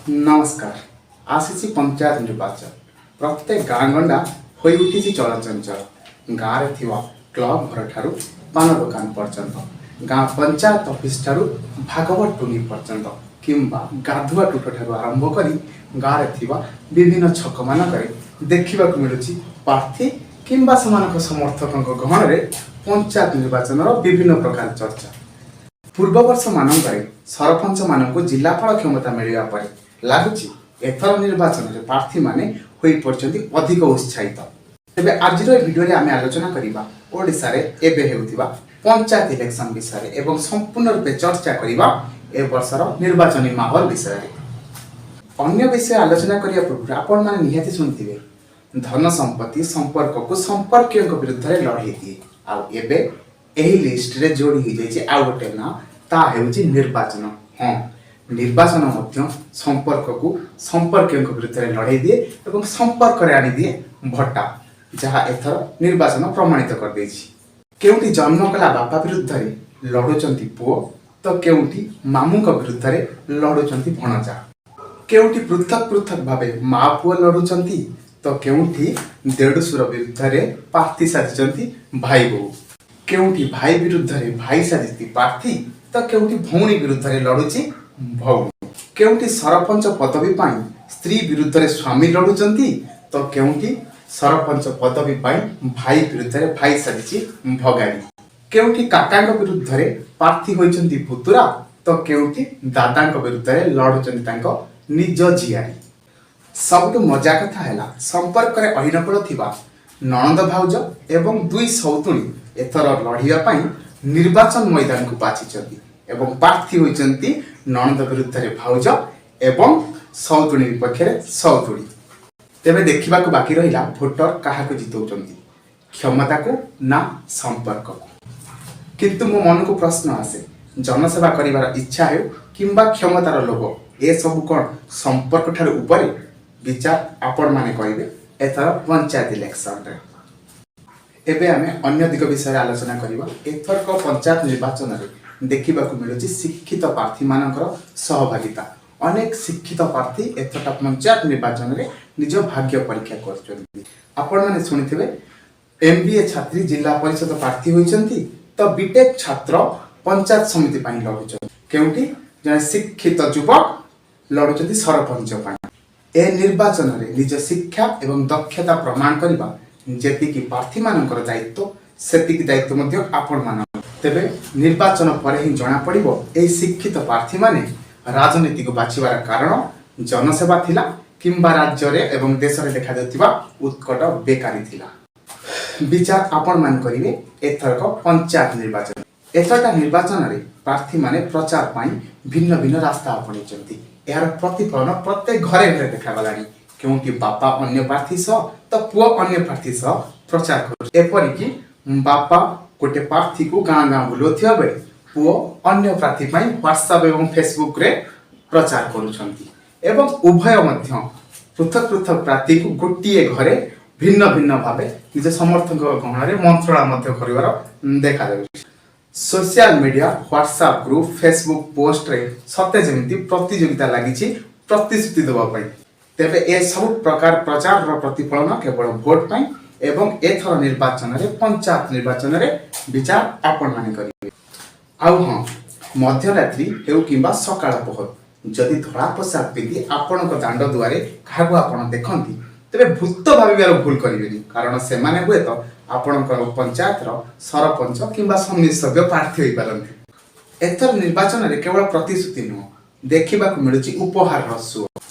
ନମସ୍କାର। ଆସିଛି ପଞ୍ଚାୟତ ନିର୍ବାଚନ। ପ୍ରତ୍ୟେକ ଗାଁ ଗଣ୍ଡା ହୋଇ ଉଠିଛି ଚଳଚଞ୍ଚଳ। ଗାଁରେ ଥିବା କ୍ଲବ ଘରଠାରୁ ପାନ ଦୋକାନ ପର୍ଯ୍ୟନ୍ତ, ଗାଁ ପଞ୍ଚାୟତ ଅଫିସ ଠାରୁ ଭାଗବତ ଟୁଙ୍ଗି ପର୍ଯ୍ୟନ୍ତ କିମ୍ବା ଗାଧୁଆ ତୁଠ ଠାରୁ ଆରମ୍ଭ କରି ଗାଁରେ ଥିବା ବିଭିନ୍ନ ଛକମାନଙ୍କରେ ଦେଖିବାକୁ ମିଳୁଛି ପ୍ରାର୍ଥୀ କିମ୍ବା ସେମାନଙ୍କ ସମର୍ଥକଙ୍କ ଗହଣରେ ପଞ୍ଚାୟତ ନିର୍ବାଚନର ବିଭିନ୍ନ ପ୍ରକାର ଚର୍ଚ୍ଚା। ପୂର୍ବ ବର୍ଷମାନଙ୍କରେ ସରପଞ୍ଚମାନଙ୍କୁ ଜିଲ୍ଲାପାଳ କ୍ଷମତା ମିଳିବା ପରେ ଲାଗୁଛି ଏଥର ନିର୍ବାଚନରେ ପ୍ରାର୍ଥୀମାନେ ହୋଇପଡ଼ିଛନ୍ତି ଅଧିକ ଉତ୍ସାହିତ। ତେବେ ଆଜିର ଏ ଭିଡ଼ିଓରେ ଆମେ ଆଲୋଚନା କରିବା ଓଡ଼ିଶାରେ ଏବେ ହେଉଥିବା ପଞ୍ଚାୟତ ଇଲେକ୍ସନ ବିଷୟରେ ଏବଂ ସମ୍ପୂର୍ଣ୍ଣ ରୂପେ ଚର୍ଚ୍ଚା କରିବା ଏ ବର୍ଷର ନିର୍ବାଚନୀ ମାହୋଲ ବିଷୟରେ। ଅନ୍ୟ ବିଷୟ ଆଲୋଚନା କରିବା ପୂର୍ବରୁ ଆପଣମାନେ ନିହାତି ଶୁଣିଥିବେ, ଧନ ସମ୍ପତ୍ତି ସମ୍ପର୍କକୁ ସମ୍ପର୍କୀୟଙ୍କ ବିରୁଦ୍ଧରେ ଲଢ଼େଇ ଦିଏ। ଆଉ ଏବେ ଏହି ଲିଷ୍ଟରେ ଯୋଡ଼ି ହେଇଯାଇଛି ଆଉ ଗୋଟେ ନାଁ, ତା ହେଉଛି ନିର୍ବାଚନ। ହଁ, ନିର୍ବାଚନ ମଧ୍ୟ ସମ୍ପର୍କକୁ ସମ୍ପର୍କୀୟଙ୍କ ବିରୁଦ୍ଧରେ ଲଢ଼େଇ ଦିଏ ଏବଂ ସମ୍ପର୍କରେ ଆଣିଦିଏ ଭଟ୍ଟା, ଯାହା ଏଥର ନିର୍ବାଚନ ପ୍ରମାଣିତ କରିଦେଇଛି। କେଉଁଠି ଜନ୍ମ କଲା ବାପା ବିରୁଦ୍ଧରେ ଲଢ଼ୁଛନ୍ତି ପୁଅ ତ କେଉଁଠି ମାମୁଙ୍କ ବିରୁଦ୍ଧରେ ଲଢ଼ୁଛନ୍ତି ଭଣଜା। କେଉଁଠି ପୃଥକ ପୃଥକ ଭାବେ ମା ପୁଅ ଲଢ଼ୁଛନ୍ତି ତ କେଉଁଠି ଦେଢ଼ଶୁର ବିରୁଦ୍ଧରେ ପ୍ରାର୍ଥୀ ସାଜିଛନ୍ତି ଭାଇ ବୋହୂ। କେଉଁଠି ଭାଇ ବିରୁଦ୍ଧରେ ଭାଇ ସାଜିଛି ପ୍ରାର୍ଥୀ ତ କେଉଁଠି ଭଉଣୀ ବିରୁଦ୍ଧରେ ଲଢ଼ୁଛି ଭଉଣୀ। କେଉଁଠି ସରପଞ୍ଚ ପଦବୀ ପାଇଁ ସ୍ତ୍ରୀ ବିରୁଦ୍ଧରେ ସ୍ୱାମୀ ଲଢ଼ୁଛନ୍ତି ତ କେଉଁଠି ସରପଞ୍ଚ ପଦବୀ ପାଇଁ ଭାଇ ବିରୁଦ୍ଧରେ ଭାଇ ସାଜିଛି ଭଗାରୀ। କେଉଁଠି କାକାଙ୍କ ବିରୁଦ୍ଧରେ ପ୍ରାର୍ଥୀ ହୋଇଛନ୍ତି ପୁତୁରା ତ କେଉଁଠି ଦାଦାଙ୍କ ବିରୁଦ୍ଧରେ ଲଢ଼ୁଛନ୍ତି ତାଙ୍କ ନିଜ ଝିଆରୀ। ସବୁଠୁ ମଜା କଥା ହେଲା, ସମ୍ପର୍କରେ ଅହିନକୂଳ ଥିବା ନଣନ୍ଦ ଭାଉଜ ଏବଂ ଦୁଇ ସଉତୁଣୀ ଏଥର ଲଢ଼ିବା ପାଇଁ ନିର୍ବାଚନ ମଇଦାନକୁ ବାଛିଛନ୍ତି ଏବଂ ପ୍ରାର୍ଥୀ ହୋଇଛନ୍ତି ନଣନ୍ଦ ବିରୁଦ୍ଧରେ ଭାଉଜ ଏବଂ ସଉତୁଣୀ ବିପକ୍ଷରେ ସଉତୁଣୀ। ତେବେ ଦେଖିବାକୁ ବାକି ରହିଲା ଭୋଟର କାହାକୁ ଜିତଉଛନ୍ତି, କ୍ଷମତାକୁ ନା ସମ୍ପର୍କକୁ। କିନ୍ତୁ ମୋ ମନକୁ ପ୍ରଶ୍ନ ଆସେ, ଜନସେବା କରିବାର ଇଚ୍ଛା ହେଉ କିମ୍ବା କ୍ଷମତାର ଲୋଭ, ଏସବୁ କ'ଣ ସମ୍ପର୍କ ଠାରୁ ଉପରେ? ବିଚାର ଆପଣମାନେ କରିବେ ଏଥର ପଞ୍ଚାୟତ ଇଲେକ୍ସନରେ। ଏବେ ଆମେ ଅନ୍ୟ ଦିଗ ବିଷୟରେ ଆଲୋଚନା କରିବା। ଏଥରକ ପଞ୍ଚାୟତ ନିର୍ବାଚନରେ ଦେଖିବାକୁ ମିଳୁଛି ଶିକ୍ଷିତ ପ୍ରାର୍ଥୀମାନଙ୍କର ସହଭାଗିତା। ଅନେକ ଶିକ୍ଷିତ ପ୍ରାର୍ଥୀ ଏଥରଟା ପଞ୍ଚାୟତ ନିର୍ବାଚନରେ ନିଜ ଭାଗ୍ୟ ପରୀକ୍ଷା କରୁଛନ୍ତି। ଆପଣମାନେ ଶୁଣିଥିବେ, ଏମବିଏ ଛାତ୍ରୀ ଜିଲ୍ଲା ପରିଷଦ ପ୍ରାର୍ଥୀ ହୋଇଛନ୍ତି ତ ବିଟେକ୍ ଛାତ୍ର ପଞ୍ଚାୟତ ସମିତି ପାଇଁ ଲଢୁଛନ୍ତି। କେଉଁଠି ଜଣେ ଶିକ୍ଷିତ ଯୁବକ ଲଢୁଛନ୍ତି ସରପଞ୍ଚ ପାଇଁ। ଏ ନିର୍ବାଚନରେ ନିଜ ଶିକ୍ଷା ଏବଂ ଦକ୍ଷତା ପ୍ରମାଣ କରିବା ଯେତିକି ପ୍ରାର୍ଥୀମାନଙ୍କର ଦାୟିତ୍ୱ, ସେତିକି ଦାୟିତ୍ୱ ମଧ୍ୟ ଆପଣମାନଙ୍କର। ତେବେ ନିର୍ବାଚନ ପରେ ହିଁ ଜଣାପଡ଼ିବ ଏହି ଶିକ୍ଷିତ ପ୍ରାର୍ଥୀମାନେ ରାଜନୀତିକୁ ବାଛିବାର କାରଣ ଜନସେବା ଥିଲା କିମ୍ବା ରାଜ୍ୟରେ ଏବଂ ଦେଶରେ ଦେଖାଯାଉଥିବା ଉତ୍କଟ ବେକାରୀ ଥିଲା। ବିଚାର ଆପଣମାନେ କରିବେ ଏଥରକ ପଞ୍ଚାୟତ ନିର୍ବାଚନ। ଏଥରଟା ନିର୍ବାଚନରେ ପ୍ରାର୍ଥୀମାନେ ପ୍ରଚାର ପାଇଁ ଭିନ୍ନ ଭିନ୍ନ ରାସ୍ତା ଆପଣେଇଛନ୍ତି। ଏହାର ପ୍ରତିଫଳନ ପ୍ରତ୍ୟେକ ଘରେ ଘରେ ଦେଖାଗଲାଣି। କେଉଁଠି ବାପା ଅନ୍ୟ ପ୍ରାର୍ଥୀ ସହ ତ ପୁଅ ଅନ୍ୟ ପ୍ରାର୍ଥୀ ସହ ପ୍ରଚାର କରୁଛି। ଏପରିକି ବାପା ଗୋଟେ ପ୍ରାର୍ଥୀକୁ ଗାଁ ଗାଁ ବୁଲଉଥିବା ବେଳେ ପୁଅ ଅନ୍ୟ ପ୍ରାର୍ଥୀ ପାଇଁ ହ୍ୱାଟ୍ସଆପ୍ ଏବଂ ଫେସବୁକରେ ପ୍ରଚାର କରୁଛନ୍ତି ଏବଂ ଉଭୟ ମଧ୍ୟ ପୃଥକ ପୃଥକ ପ୍ରାର୍ଥୀକୁ ଗୋଟିଏ ଘରେ ଭିନ୍ନ ଭିନ୍ନ ଭାବେ ନିଜ ସମର୍ଥକଙ୍କ ଗହଣରେ ମନ୍ତ୍ରଣା ମଧ୍ୟ କରିବାର ଦେଖାଯାଉଛି। Social media, WhatsApp group, Facebook ପୋଷ୍ଟରେ ସତେ ଯେମିତି ପ୍ରତିଯୋଗିତା ଲାଗିଛି ପ୍ରତିଶ୍ରୁତି ଦେବା ପାଇଁ। ତେବେ ଏସବୁ ପ୍ରକାର ପ୍ରଚାରର ପ୍ରତିଫଳନ କେବଳ ଭୋଟ ପାଇଁ ଏବଂ ଏଥର ନିର୍ବାଚନରେ, ପଞ୍ଚାୟତ ନିର୍ବାଚନରେ ବିଚାର ଆପଣମାନେ କରିବେ। ଆଉ ହଁ, ମଧ୍ୟରାତ୍ରି ହେଉ କିମ୍ବା ସକାଳ ପହର, ଯଦି ଧଳା ପୋଷାକ ପିନ୍ଧି ଆପଣଙ୍କ ଦାଣ୍ଡ ଦୁଆରେ କାହାକୁ ଆପଣ ଦେଖନ୍ତି, ତେବେ ଭୂତ ଭାବିବାର ଭୁଲ କରିବେନି। କାରଣ ସେମାନେ ହୁଏତ ଆପଣଙ୍କର ପଞ୍ଚାୟତର ସରପଞ୍ଚ କିମ୍ବା ସମିତି ସଭ୍ୟ ପ୍ରାର୍ଥୀ ହୋଇପାରନ୍ତି। ଏଥର ନିର୍ବାଚନରେ କେବଳ ପ୍ରତିଶ୍ରୁତି ନୁହଁ, ଦେଖିବାକୁ ମିଳୁଛି ଉପହାରର ସୁଅ।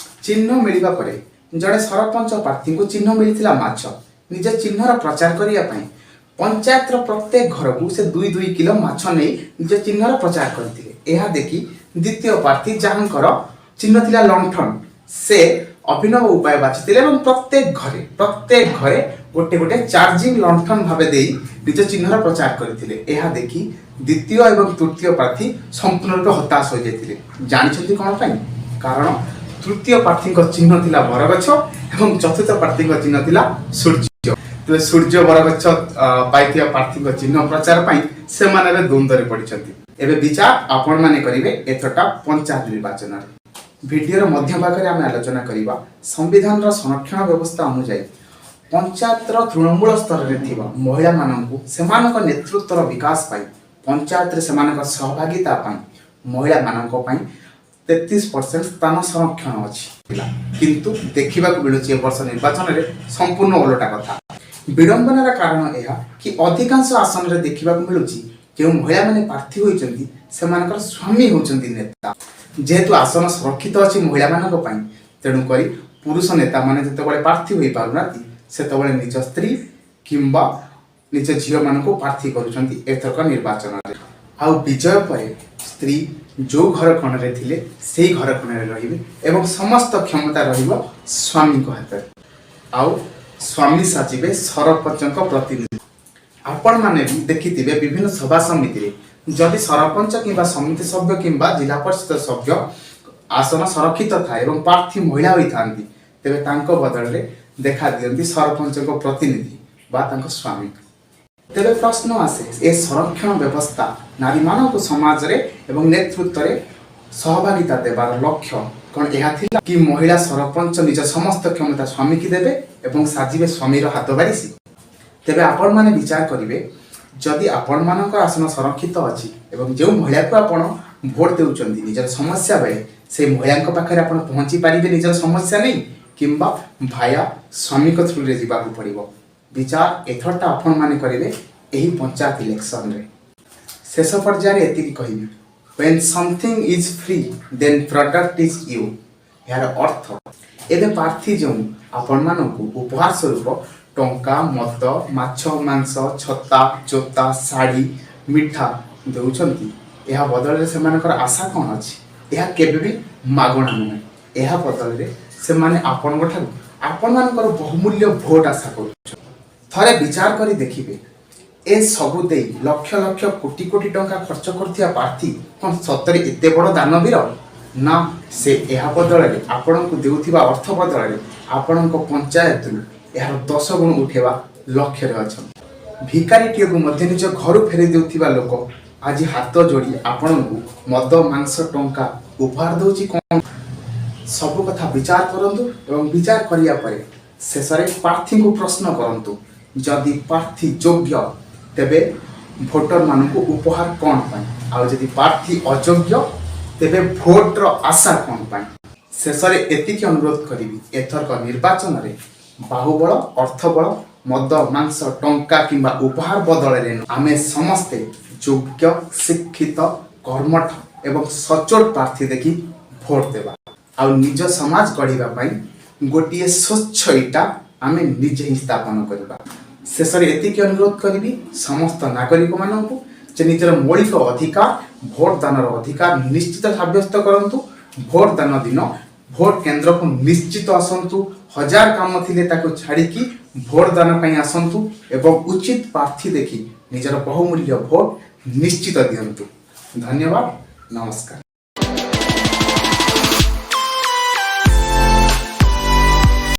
ଚିହ୍ନ ମିଳିବା ପରେ ଜଣେ ସରପଞ୍ଚ ପ୍ରାର୍ଥୀଙ୍କୁ ଚିହ୍ନ ମିଳିଥିଲା ମାଛ। ନିଜ ଚିହ୍ନର ପ୍ରଚାର କରିବା ପାଇଁ ପଞ୍ଚାୟତର ପ୍ରତ୍ୟେକ ଘରକୁ ସେ 2-2 କିଲୋ ମାଛ ନେଇ ନିଜ ଚିହ୍ନର ପ୍ରଚାର କରିଥିଲେ। ଏହା ଦେଖି ଦ୍ୱିତୀୟ ପ୍ରାର୍ଥୀ, ଯାହାଙ୍କର ଚିହ୍ନ ଥିଲା ଲଣ୍ଠନ, ସେ ଅଭିନବ ଉପାୟ ବାଛିଥିଲେ ଏବଂ ପ୍ରତ୍ୟେକ ଘରେ ଗୋଟେ ଗୋଟେ ଚାର୍ଜିଂ ଲଣ୍ଠନ ଭାବେ ଦେଇ ନିଜ ଚିହ୍ନର ପ୍ରଚାର କରିଥିଲେ। ଏହା ଦେଖି ଦ୍ୱିତୀୟ ଏବଂ ତୃତୀୟ ପ୍ରାର୍ଥୀ ସମ୍ପୂର୍ଣ୍ଣ ରୂପେ ହତାଶ ହୋଇଯାଇଥିଲେ। ଜାଣିଛନ୍ତି କ'ଣ ପାଇଁ? କାରଣ ତୃତୀୟ ପ୍ରାର୍ଥୀଙ୍କ ଚିହ୍ନ ଥିଲା ବରଗଛ ଏବଂ ଚତୁର୍ଥ ପ୍ରାର୍ଥୀଙ୍କ ଚିହ୍ନ ଥିଲା ସୂର୍ଯ୍ୟ। ତେବେ ସୂର୍ଯ୍ୟ ବରଗଛ ପାଇଥିବା ପ୍ରାର୍ଥୀଙ୍କ ଚିହ୍ନ ପ୍ରଚାର ପାଇଁ ସେମାନେ ଏବେ ଦ୍ୱନ୍ଦ୍ୱରେ ପଡ଼ିଛନ୍ତି। ଏବେ ବିଚାର ଆପଣମାନେ କରିବେ ଏଥରଟା ପଞ୍ଚାୟତ ନିର୍ବାଚନରେ। ଭିଡ଼ିଓର ମଧ୍ୟଭାଗରେ ଆମେ ଆଲୋଚନା କରିବା ସମ୍ବିଧାନର ସଂରକ୍ଷଣ ବ୍ୟବସ୍ଥା ଅନୁଯାୟୀ ପଞ୍ଚାୟତର ତୃଣମୂଳ ସ୍ତରରେ ଥିବା ମହିଳାମାନଙ୍କୁ ସେମାନଙ୍କ ନେତୃତ୍ୱର ବିକାଶ ପାଇଁ, ପଞ୍ଚାୟତରେ ସେମାନଙ୍କ ସହଭାଗିତା ପାଇଁ ମହିଳାମାନଙ୍କ ପାଇଁ 33% ସ୍ଥାନ ସଂରକ୍ଷଣ ଅଛି। କିନ୍ତୁ ଦେଖିବାକୁ ମିଳୁଛି ଏ ବର୍ଷ ନିର୍ବାଚନରେ ସମ୍ପୂର୍ଣ୍ଣ ଓଲଟା କଥା। ବିଡ଼ମ୍ବନାର କାରଣ ଏହା କି ଅଧିକାଂଶ ଆସନରେ ଦେଖିବାକୁ ମିଳୁଛି, ଯେଉଁ ମହିଳାମାନେ ପ୍ରାର୍ଥୀ ହୋଇଛନ୍ତି, ସେମାନଙ୍କର ସ୍ୱାମୀ ହେଉଛନ୍ତି ନେତା। ଯେହେତୁ ଆସନ ସଂରକ୍ଷିତ ଅଛି ମହିଳାମାନଙ୍କ ପାଇଁ, ତେଣୁକରି ପୁରୁଷ ନେତାମାନେ ଯେତେବେଳେ ପ୍ରାର୍ଥୀ ହୋଇପାରୁନାହାନ୍ତି, ସେତେବେଳେ ନିଜ ସ୍ତ୍ରୀ କିମ୍ବା ନିଜ ଝିଅମାନଙ୍କୁ ପ୍ରାର୍ଥୀ କରୁଛନ୍ତି ଏଥରକ ନିର୍ବାଚନରେ। ଆଉ ବିଜୟ ପରେ ସ୍ତ୍ରୀ ଯେଉଁ ଘର କୋଣରେ ଥିଲେ, ସେଇ ଘର କୋଣରେ ରହିବେ ଏବଂ ସମସ୍ତ କ୍ଷମତା ରହିବ ସ୍ୱାମୀଙ୍କ ହାତରେ। ଆଉ ସ୍ୱାମୀ ସାଜିବେ ସରପଞ୍ଚଙ୍କ ପ୍ରତିନିଧି। ଆପଣମାନେ ବି ଦେଖିଥିବେ, ବିଭିନ୍ନ ସଭା ସମିତିରେ ଯଦି ସରପଞ୍ଚ କିମ୍ବା ସମିତି ସଭ୍ୟ କିମ୍ବା ଜିଲ୍ଲା ପରିଷଦ ସଭ୍ୟ ଆସନ ସଂରକ୍ଷିତ ଥାଏ ଏବଂ ପ୍ରାର୍ଥୀ ମହିଳା ହୋଇଥାନ୍ତି, ତେବେ ତାଙ୍କ ବଦଳରେ ଦେଖା ଦିଅନ୍ତି ସରପଞ୍ଚଙ୍କ ପ୍ରତିନିଧି ବା ତାଙ୍କ ସ୍ୱାମୀ। ତେବେ ପ୍ରଶ୍ନ ଆସେ, ଏ ସଂରକ୍ଷଣ ବ୍ୟବସ୍ଥା ନାରୀମାନଙ୍କୁ ସମାଜରେ ଏବଂ ନେତୃତ୍ୱରେ ସହଭାଗିତା ଦେବାର ଲକ୍ଷ୍ୟ କ'ଣ ଏହା ଥିଲା କି ମହିଳା ସରପଞ୍ଚ ନିଜ ସମସ୍ତ କ୍ଷମତା ସ୍ୱାମୀକି ଦେବେ ଏବଂ ସାଜିବେ ସ୍ୱାମୀର ହାତ ବାରିସି? ତେବେ ଆପଣମାନେ ବିଚାର କରିବେ, ଯଦି ଆପଣମାନଙ୍କର ଆସନ ସଂରକ୍ଷିତ ଅଛି ଏବଂ ଯେଉଁ ମହିଳାକୁ ଆପଣ ଭୋଟ ଦେଉଛନ୍ତି, ନିଜର ସମସ୍ୟା ବେଳେ ସେଇ ମହିଳାଙ୍କ ପାଖରେ ଆପଣ ପହଞ୍ଚି ପାରିବେ ନିଜର ସମସ୍ୟା ନେଇ, କିମ୍ବା ଭାୟା ସ୍ୱାମୀଙ୍କ ଥ୍ରୁରେ ଯିବାକୁ ପଡ଼ିବ? ବିଚାର ଏଥରଟା ଆପଣମାନେ କରିବେ ଏହି ପଞ୍ଚାୟତ ଇଲେକ୍ସନରେ। ଶେଷ ପର୍ଯ୍ୟାୟରେ ଏତିକି କହିବି, when something is free, then product is you। ଏହାର ଅର୍ଥ, ଏବେ ପ୍ରାର୍ଥୀ ଯେଉଁ ଆପଣମାନଙ୍କୁ ଉପହାର ସ୍ୱରୂପ ଟଙ୍କା, ମଦ, ମାଛ, ମାଂସ, ଛତା, ଜୋତା, ଶାଢ଼ୀ, ମିଠା ଦେଉଛନ୍ତି, ଏହା ବଦଳରେ ସେମାନଙ୍କର ଆଶା କ'ଣ ଅଛି? ଏହା କେବେ ବି ମାଗଣା ନୁହେଁ। ଏହା ବଦଳରେ ସେମାନେ ଆପଣଙ୍କ ଠାରୁ ଆପଣମାନଙ୍କର ବହୁମୂଲ୍ୟ ଭୋଟ ଆଶା କରୁଛନ୍ତି। ଥରେ ବିଚାର କରି ଦେଖିବେ, ଏ ସବୁ ଦେଇ ଲକ୍ଷ ଲକ୍ଷ କୋଟି କୋଟି ଟଙ୍କା ଖର୍ଚ୍ଚ କରୁଥିବା ପ୍ରାର୍ଥୀ କ'ଣ ସତରେ ଏତେ ବଡ଼ ଦାନବୀର, ନା ସେ ଏହା ବଦଳରେ, ଆପଣଙ୍କୁ ଦେଉଥିବା ଅର୍ଥ ବଦଳରେ ଆପଣଙ୍କ ପଞ୍ଚାୟତରୁ ଏହାର 10 ଗୁଣ ଉଠେଇବା ଲକ୍ଷ୍ୟରେ ଅଛନ୍ତି? ଭିକାରୀଟିଏକୁ ମଧ୍ୟ ନିଜ ଘରୁ ଫେରାଇ ଦେଉଥିବା ଲୋକ ଆଜି ହାତ ଯୋଡ଼ି ଆପଣଙ୍କୁ ମଦ, ମାଂସ, ଟଙ୍କା ଉପହାର ଦେଉଛି କ'ଣ? ସବୁ କଥା ବିଚାର କରନ୍ତୁ ଏବଂ ବିଚାର କରିବା ପରେ ଶେଷରେ ପ୍ରାର୍ଥୀଙ୍କୁ ପ୍ରଶ୍ନ କରନ୍ତୁ, ଯଦି ପ୍ରାର୍ଥୀ ଯୋଗ୍ୟ, ତେବେ ଭୋଟରମାନଙ୍କୁ ଉପହାର କ'ଣ ପାଇଁ? ଆଉ ଯଦି ପ୍ରାର୍ଥୀ ଅଯୋଗ୍ୟ, ତେବେ ଭୋଟର ଆଶା କ'ଣ ପାଇଁ? ଶେଷରେ ଏତିକି ଅନୁରୋଧ କରିବି, ଏଥରକ ନିର୍ବାଚନରେ ବାହୁବଳ, ଅର୍ଥବଳ, ମଦ, ମାଂସ, ଟଙ୍କା କିମ୍ବା ଉପହାର ବଦଳରେ ଆମେ ସମସ୍ତେ ଯୋଗ୍ୟ, ଶିକ୍ଷିତ, କର୍ମଠ ଏବଂ ସଚୋଟ ପ୍ରାର୍ଥୀ ଦେଖି ଭୋଟ ଦେବା। ଆଉ ନିଜ ସମାଜ ଗଢ଼ିବା ପାଇଁ ଗୋଟିଏ ସ୍ୱଚ୍ଛ ଇଟା ଆମେ ନିଜେ ହିଁ ସ୍ଥାପନ କରିବା। ଶେଷରେ ଏତିକି ଅନୁରୋଧ କରିବି ସମସ୍ତ ନାଗରିକମାନଙ୍କୁ ଯେ ନିଜର ମୌଳିକ ଅଧିକାର, ଭୋଟ ଦାନର ଅଧିକାର ନିଶ୍ଚିତ ସାବ୍ୟସ୍ତ କରନ୍ତୁ। ଭୋଟ ଦାନ ଦିନ ଭୋଟ କେନ୍ଦ୍ରକୁ ନିଶ୍ଚିତ ଆସନ୍ତୁ। ହଜାର କାମ ଥିଲେ ତାକୁ ଛାଡ଼ିକି ଭୋଟ ଦାନ ପାଇଁ ଆସନ୍ତୁ ଏବଂ ଉଚିତ ପ୍ରାର୍ଥୀ ଦେଖି ନିଜର ବହୁମୂଲ୍ୟ ଭୋଟ ନିଶ୍ଚିତ ଦିଅନ୍ତୁ। ଧନ୍ୟବାଦ, ନମସ୍କାର।